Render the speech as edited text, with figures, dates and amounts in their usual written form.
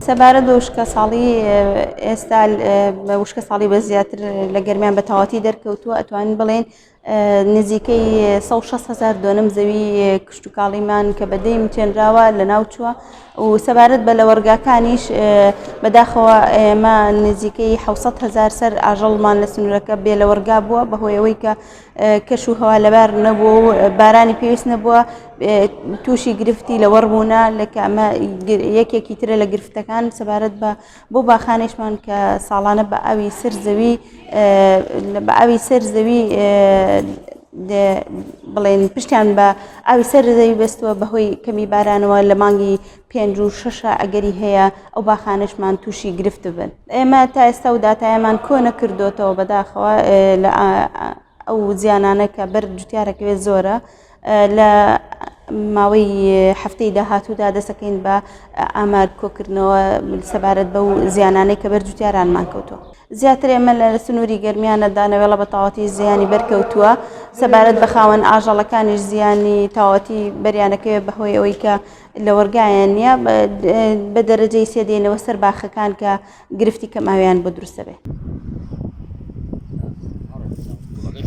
سەبارەت بە وشکەساڵی ئێستا وشکەساڵی بە زیاتر لە گەرمیان بە تەواتی دەرکەوتووە ئەتوانین بڵێن نزیکەی 160 هزار دۆنم زەوی کشتتوکاڵیمان کە بە دەیم چێنراوە لە ناوچووە و سەبارەت بە لەوەرگاکانیش بەداخەوە ئێمە نزیکەی 600 هزار سەر ئاژەڵمان لە سنوورەکە بێ لەوەرگا بووە بەهۆی ئەوەی کە کەش و هەوا لەبار نەبووە و بارانی پێویست نەبووە تووشی گرفتی لەوەڕ بوونە لە کە ئەمە یەکێکی ترە لە گرفتەکان سەبارەت بە بۆ باخانیشمان کە ساڵانە بە ئاوی سەر زەوی بە ئاوی سەر زەوی بڵێن پشتیان بە ئاوی سەر زەوی بەستووە بەهۆی کەمی بارانەوە لە مانگی پێنج و شەشە ئەگەری هەیە ئەو باخانەشمان تووشی گرفت بن ئێمە تا ئێستا و داتایەمان کۆ نەکردوتەوە بەداخەوە لە ئەو زیانانە کە بەر جوتیارەکەوێت زۆرە لە ماوەی هەفتەی داهاتوودا دەسەکەین بە ئامار کۆکردنەوە سەبارەت بەو زیانانەی کە بەر جوتیارانمان کەوتووە. زیاتر ئێمە لە سنووری گەرمیانە دانەوێڵە بە تەواوەتی زیانی بەرکەوتووە، سەبارەت بە خاوەن ئاژەڵەکانیش زیانی تەواوەتی بەریانەکەوێت بەهۆی ئەوەی کە لەوەڕگایان نییە بە دەرەجەی سێ دێنەوە سەر باخەکان کە گرفتی کەماویان بۆ دروست دەبێت.